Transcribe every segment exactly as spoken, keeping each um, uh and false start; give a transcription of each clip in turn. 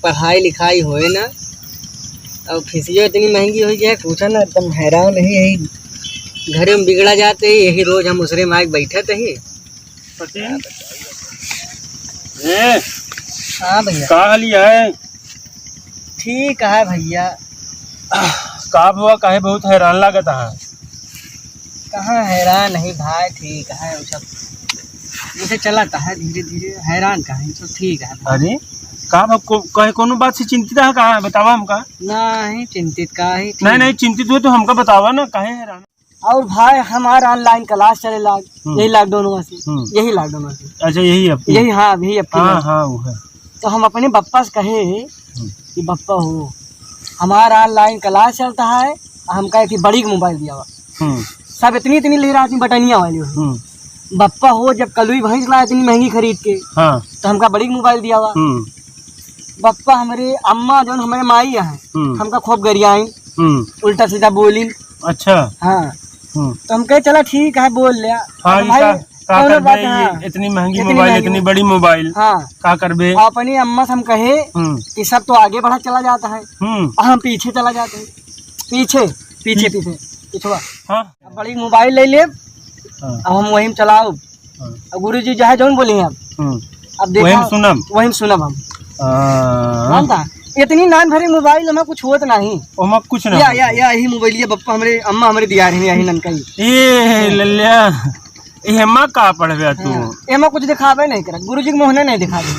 पढ़ाई लिखाई होए ना, और फीसियो इतनी महंगी होइ गया है, पूछा ना, एकदम हैरान ही है। घरे में बिगड़ा जाते ही, यही रोज हम उसरे में आके बैठत ही। सचिन, ए, हाँ भैया। का हाल है? ठीक है भैया। का हुआ, काहे बहुत हैरान लागत है? कहाँ हैरान है भाई, ठीक है, वो सब जैसे चलत है धीरे धीरे, हैरान का है, सब ठीक है भाई। अरे, का बा, को-, कहे कोनो बात से चिंतित है का? बतावा हमका। नहीं, चिंतित का है, ठीक नहीं, है। नहीं, चिंतित हो तो हमका बतावा ना, काहे हैरान? और भाई, हमार online class चले लाग, हम्म। यही lockdown में से, हम्म। यही lockdown में से। अच्छा, यही अब की? यही, हाँ, यही अब की हाँ, बात। हाँ, वो है। तो हम अपने बप्पा से कहे हम्म। कि बप्पा हो, हमार online class चलता है, हमका एक बड़ी मोबाइल दिया हुआ। हम्म। सब इतनी, इतनी ले रहा थी बटनिया वाली। हम्म। बप्पा हो, जब कलुई भैंस लाए इतनी महंगी खरीद के, हाँ। तो हमका बड़ी मोबाइल दिया हुआ। हम्म। बप्पा हमरे अम्मा जौन हमरे माई है, हम्म। हमका खूब गरियाई, हम्म। उल्टा सीधा बोली। अच्छा। हाँ। हम्म। तो हम कहे, "चला ठीक है, बोल ले।" हाँ, अब ये भाई, का, का कौनो करबे, बात, ये हाँ। इतनी महंगी इतनी मोबाइल, महंगी इतनी मोबाइल। बड़ी मोबाइल, हाँ। का करबे? और अपनी अम्मा से हम कहे हम्म। कि सब तो आगे बढ़ा चला जाता है, हम्म। और हम पीछे चला जाते हैं, पीछे, पीछे, पी- पीछे, पिछवा। हाँ। अब बड़ी मोबाइल ले लेब, हाँ। अब हम वही में चलाओ। हाँ। अब गुरुजी चाहे जौन बोली हैं अब। हम्म। अब देखा, वही में सुनब। वही में सुनब हम। हाँ। जानता? इतनी नान भरी मोबाइल में कुछ होत नहीं। ओमा कुछ ना या, होत। या, या, यही मोबाइल ये बप्पा हमरे, अम्मा हमरे दिया रही, यही ननका ही। ए, लल्या, एमा का पढ़बे तू? हाँ, एमा कुछ दिखावे नहीं करत, गुरुजी के मोहना नहीं दिखावे।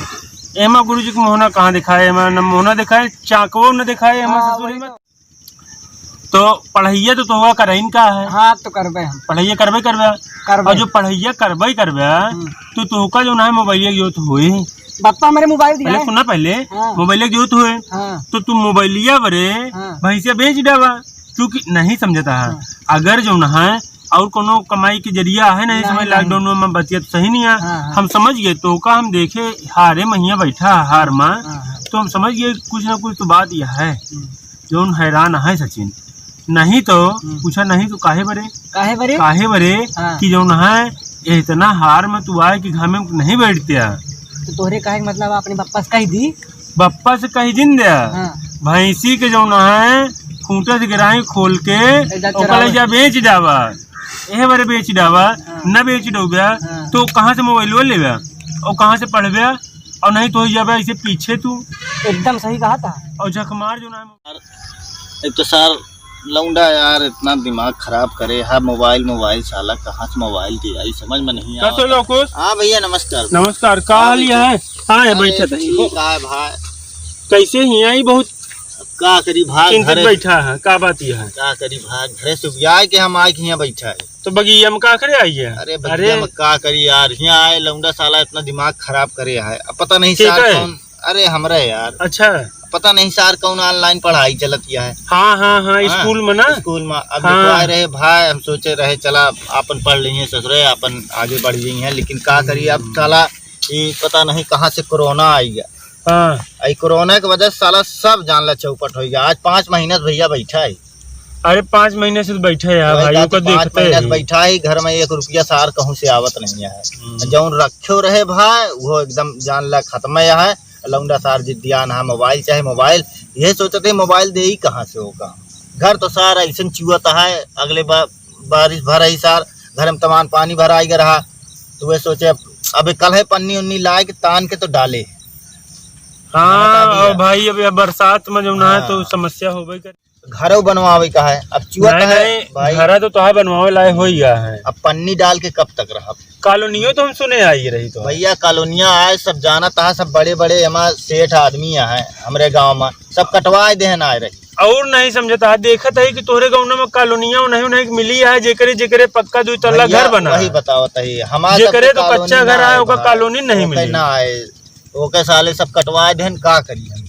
एमा गुरुजी के मोहना कहाँ दिखाए? एमा न मोहना दिखाए, चाकवो न दिखाए, एमा हाँ, ससुरी वही में। तो। तो पढ़ैया तो तोहका करइन का है? हाँ, तो करबे हम। पढ़ैया करबे करबे। करबे। और जो पढ़ैया करबे करबे, हम्म। तो तोहका जो ना है मोबाइलिया की जरूरत होई। बप्पा हमरे मोबाइल दिया पहले है। सुना पहले, हाँ। मोबाइलिया की जरूरत होई, हाँ। तो तू मोबाइलिया बरे हाँ। भैंसिया बेच डावा, क्योंकि नहीं समझता है। हाँ। अगर जो ना है और कोनो कमाई के जरिया है नहीं नहीं, समझ, नहीं। Lockdown में बचिया तो सही नहीं है। हाँ, हाँ। हम समझ गए, तोहका हम देखे हारे महिया बैठा है हार में, हाँ, हाँ। तो हम समझ गए कुछ ना कुछ तो बात यह है। हम्म। जौन हैरान है सचिन, नहीं तो हम्म। पूछा नहीं तो काहे बरे? काहे बरे? काहे बरे हाँ। कि जौन है इतना हार में तू आए कि घर में नहीं बैठते है। तो तोहरे काहे के मतलब अपने बप्पा से कह दी? बप्पा से कह दिन दे। हाँ। भैंसी के जौन है खूंटे से गिराई खोल के एकदम ओकर चरावे। जा बेच डावा, एह बरे बेच डावा, हाँ। न बेच डोबा, हाँ। तो कहाँ से मोबाइल लेबा और कहाँ से पढ़बा? और नहीं तो हो जाबे ऐसे पीछे तू। एकदम सही कहा था। और झक मार जो ना। एक तो सार लौंडा यार इतना दिमाग खराब करे है, मोबाइल, मोबाइल, साला कहाँ से मोबाइल दिया, ये समझ में नहीं का आवता। सोलो कुछ? हाँ भैया, नमस्कार। नमस्कार, का हाँ हाल भैया। है? हाँ, ये अरे बैठे थे। ठीक है भाई। कैसे ही आई बहुत अब का करी भाई, चिंतित घरे बैठा है, का बात ये है? का करी भाई, घरे से उबिया के हम आए के यहाँ बैठा है। तो बगिया में का करे आई है? अरे बगिया अरे। में का करी यार, यहाँ आए लौंडा साला इतना दिमाग खराब करे है। अब पता नहीं ठीक सार है। कौन, अरे हमरे यार। अच्छा। पता नहीं सार कौन online पढ़ाई चलत है। हाँ, हाँ, हाँ, हाँ, स्कूल में ना? स्कूल में। अब हाँ। लिखवाए रहे भाई, हम सोचे रहे चला आपन पढ़ लिए ससुरे, आपन आगे बढ़ गई हैं, लेकिन का करी अब हम्म। साला ये पता नहीं कहाँ से कोरोना आई है। हाँ। आ, ई कोरोना के वजह से साला सब जान ला चौपट हो गया। आज पाँच महीना से भैया बैठा है। अरे, पाँच महीने से तो बैठा है वही भाई, बात ओकर है, पाँच देखते महीना से ही। बैठा है घर में, एक रुपया सार कहूँ से आवत नहीं है। हम्म। जौन रखे रहे भाई, वो एकदम जान ला खत्म है। लौंडा सार जिद्दियान है, मोबाइल चाहे मोबाइल, ये सोचते मोबाइल दे ही कहाँ से होगा। घर तो सार ऐसन चुअत है, अगले बा-, बारिश भर ही सार, घर में तमान पानी भराई गया रहा, तो वे सोचे अब, अब कल है पन्नी उन्नी लाए के तान के तो डाले। हाँ, हाँ, और भाई, अब, अब बरसात में जौन है, हाँ। तो समस्या होबे करे। घरो बनवावे का है, अब चुआ नहीं, का है, नहीं, भाई। घरा तो तोहार बनवावे लायक हो ही गया है। अब पन्नी डाल के कब तक रहब? कॉलोनियो तो हम सुने आई रही तो। भैया, कॉलोनिया आए, सब जानत है, सब बड़े-बड़े एमा सेठ आदमी है हमरे गांव में, सब कटवाए देहन आए रही। और नहीं समझता है, देखत है कि तोहरे गांव में कॉलोनिया नहीं, नहीं मिली है, जेकरे, जेकरे पक्का दो तल्ला भैया, घर बना वही है। बतावत है, हमार जेकरे सबके तो कच्चा कॉलोनी घर ना आए, आए ओकर भाई। कॉलोनी नहीं ओकर मिली। ना आए। ओके साले सब कटवाए देहन, का करी हम?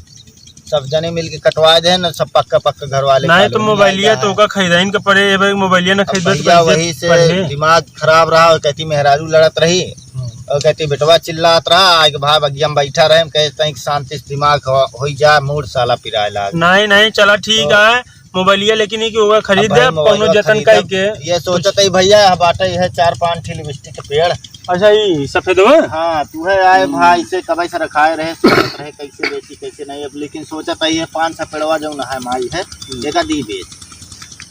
सब जने मिल के कटवाए देहन, सब पक्का पक्का घर वाले नहीं तो कॉलोनी मोबाइलिया आएगा तो है। ओका खरीदाइन के पड़े, ए भाई मोबाइलिया ना अब खरीदबे तो भैया कैसे वही से पढ़े? दिमाग खराब रहा और कहती मेहरारू लड़त रही। हम्म। और कहती बेटवा चिल्लात रहा, आए के भाई बगिया में बैठा रहे, हम कहे तनिक शांति से दिमाग हो, होई जा, मूड साला पिराए लाग। नहीं, नहीं, चला ठीक तो है, मोबाइलिया लेकिन ई कि ओका खरीद अब दे, भाई मोबाइल कौनो जतन खरीदब, कई के। ये सोचत है भैया, यह बाटे, यह चार पाँच ठे लिपस्टिक के पेड़। अच्छा, ई सफेदवा? हाँ, तू है आए हम्म। भाई से कबै से रखाए रहे, सोचत रहे कैसे बेची, कैसे नहीं। अब लेकिन सोचत है ये पाँच सौ पेड़वा जौन है माई है, हम्म। एका दी बेच।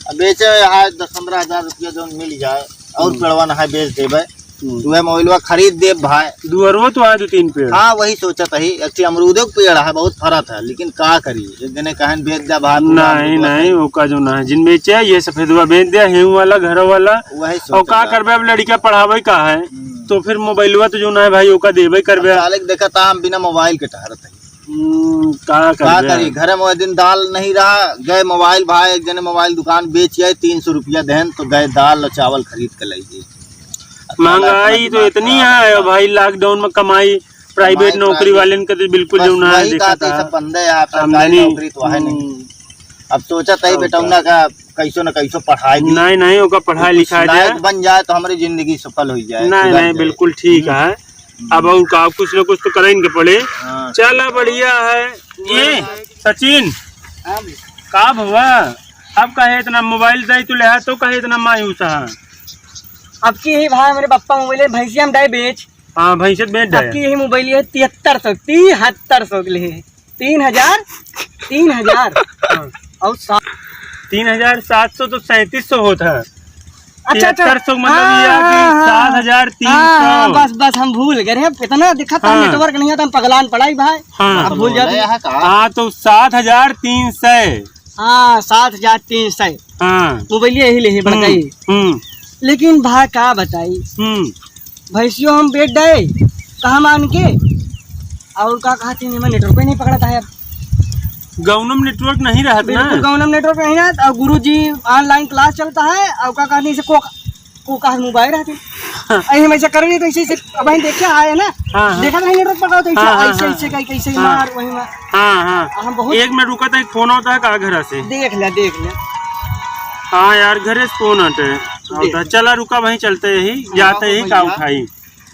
अब बेचे है दस पन्द्रह हजार रुपया जौन मिल जाए, और हम्म। पेड़वा ना है बेच देबे। हम्म। तू है मोबाइलवा खरीद देब भाई। दुअरवा तो है दो तीन पेड़। हाँ, वही सोचत है। एक ठे अमरूदो के पेड़ है, बहुत फरत है, लेकिन का करी, एक जने कहन बेच दे भाई, पूरा नहीं, अमरूदवा नहीं, खाई। ओका जौन है, जिन बेचे, ये सफेदवा बेच दे, हेऊ वाला, घर वाला। वही और सोचत का है। करबे, अब लड़िका पढ़ावे का है, हम्म। तो फिर मोबाइलवा तो जौन है भाई, ओका देबे करबे। अब साले के देखा था, हम बिना मोबाइल के टहरत है। हम्म, का का करबे? करी? घरे में वो दिन दाल नहीं रहा, गए मोबाइल भाई, एक जने मोबाइल दुकान बेच आए, तीन सौ रुपया देहन, तो गए दाल और चावल खरीद के लाइए। अब महंगाई तो इतनी है भाई, lockdown में कमाई, private नौकरी वालेन के तो बिल्कुल बस जौन है, वही देखा कहते हैं, था। सब बंदे हैं, आप सरकारी आमदनी, नौकरी तो है नहीं। हम्म। अब सोचत है और बेटौना का कैसो न कैसो पढ़ाई दी। नहीं, नहीं, ओका पढ़ाई कुछ लिखाई दे। लायक बन जाए तो हमरी जिंदगी सफल हो जाए, नहीं, सुधर नहीं, जाए। बिल्कुल ठीक हम्म। है। अब और का, कुछ न कुछ तो करेन के पड़े। हाँ, चला, ठीक है। बढ़िया है। ये, सचिन, हाँ भैया। का भवा, अब काहे इतना मोबाइल दे तू ले, तो काहे इतना मायूस है? अब की ही भाई, हमरे पप्पा मोबाइल है, भैंसिया हम दे बेच। हाँ, भैंसे तो बेच अब दे। की ही मोबाइल है, तिहत्तर सौ, तिहत्तर सौ के लिए। तीन हजार, तीन हजार। हाँ। और सात तीन हजार सात सौ तो सैंतीस सौ होत है। अच्छा, अच्छा। तिहत्तर सौ मतलब हाँ, ये है कि हाँ, हाँ। सात हजार तीन सौ। हाँ, हाँ, बस, बस, हम भूल गए रहे। इतना दिक्कत था, हाँ। Network नहीं आता, हम पगलान पड़ाई भाई। हाँ। अब भूल जाते हैं। हाँ, तो सात हजार तीन सौ। हाँ, सात हजार तीन सौ। हाँ। मोबाइल यही ले है, हम्म, बड़काई। हम्म। लेकिन भाई का बताई, हम्म। भैंसियो हम बेच दे, कहाँ मान के? और का कहत ही, एमा network ही नहीं पकड़ता है। गाँव में network नहीं रहत ना? बिल्कुल, गाँव में network नहीं रहत। और गुरुजी online class चलता है, और का कहत ही, इसे को, को कहा mobile रहते। हाँ। अरे, हम ऐसे कर रहे तो ऐसे, ऐसे, अब हम देखे आए ना, हाँ, हाँ। देखा तो नहीं network पकड़ा, तो ऐसे, हाँ, हाँ, ऐसे, हाँ। ऐसे, कहीं, कैसे हाँ। मार, वही मार। हाँ, हाँ। हम बहुत एक मिनट रुका था, एक फोन आता है का घर से? देख ले, देख ले। हाँ यार, घरे से फोन आते हैं। देख ले। चला रुका, वहीं चलते ही, हाँ, जाते ही भैया। का उठाई।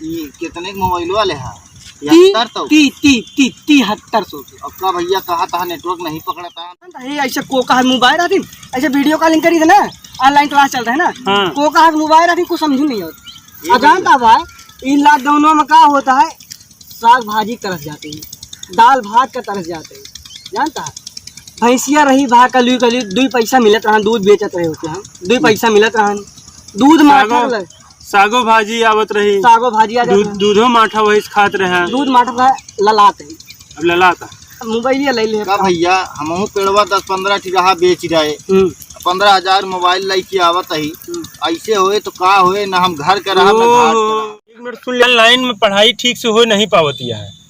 ई कितने के मोबाइल वाले हैं? ती-, तिहत्तर सौ। ती-, ती-, ती-, तिहत्तर सौ के। अब का भैया, कहा तहा network नहीं पकड़ता। ये ऐसे को कहा mobile रहती, ऐसे video calling करी थे ना, online class चलता है ना, हाँ। को कहा mobile रहती, कुछ समझ नहीं होता। ये आ, जानता भाई, इन lockdown में का होता है, साग भाजी तरस जाते हैं, दाल भात का तरस जाते हैं, जानता है? भैंसिया रही भा कलुई कलुई, दुई पैसा मिलत रहा, दूध बेचत रहे होते हम, दुई पैसा मिलत रहा, दूध माठा सागो, ले। सागो भाजी आवत रही। सागो भाजी आ जात दूध, रहा। दूधो माठा वही से खात रहे। दूध माठा का ललात है। अब ललात है। अब मोबाइल ये ले ले। का भैया, हमहू पेड़वा दस पन्द्रह ठी रहा बेच रहे। हम्म। पन्द्रह हजार मोबाइल लेके आवत ही। हम्म। ऐसे होए तो का होए, ना हम घर के रहब, ना घाट के ओहो। रहब। एक मिनट सुन ले, online में पढ़ाई ठीक से हो नहीं पावती है।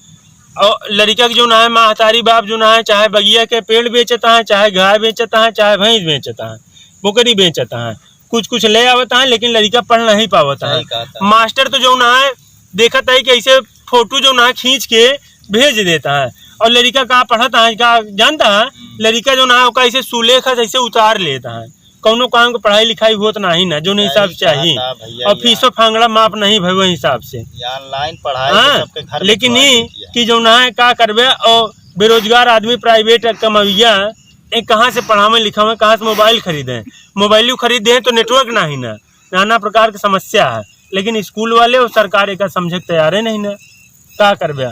और लड़िका के जौन है, महतारी बाप जौन है, चाहे बगिया के पेड़ बेचता है, चाहे गाय बेचता है, चाहे भैंस बेचता है, बकरी बेचता है, कुछ कुछ ले आवता है, लेकिन लड़िका पढ़ नहीं पावता है। सही कहा था। मास्टर तो जौन है, देखत है कि ऐसे फोटो जौन है खींच के भेज देता है, और लड़िका का पढ़ता है, का जानता है? हम्म। लड़िका जौन है, ओका ऐसे सुलेखा से ऐसे उतार लेता है। कौनो काम के पढ़ाई लिखाई होत नाही ना, जौन हिसाब से सही कहा चाही। था भैया, और फीसो फांगड़ा माफ नहीं भय वही हिसाब से। ये online पढ़ाई से हाँ, सबके घर में लेकिन पढ़ाई ई नहीं किया। कि जौन है का करबे, और बेरोजगार आदमी private कमविया, ए, कहाँ से पढ़ावे लिखावे, कहाँ से मोबाइल खरीदे? मोबाइल खरीदे तो network नाही ना, नाना प्रकार के समस्या है। लेकिन स्कूल वाले और सरकार एका समझे के तैयारे नहीं ना, का करबे?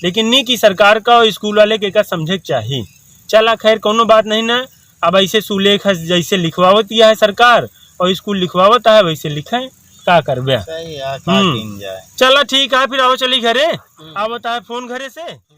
लेकिन नी कि सरकार का और स्कूल वाले के एका समझे के चाही। चला खैर, कौनो बात नहीं ना। अब ऐसे सुलेख है, जैसे लिखवावत यह है सरकार और स्कूल लिखवावत है, वैसे लिखें, का करबे? सही है, का हम्म। कीन जाए। चला ठीक है, फिर आओ चली घरे। हम्म। आवत है फोन घरे से।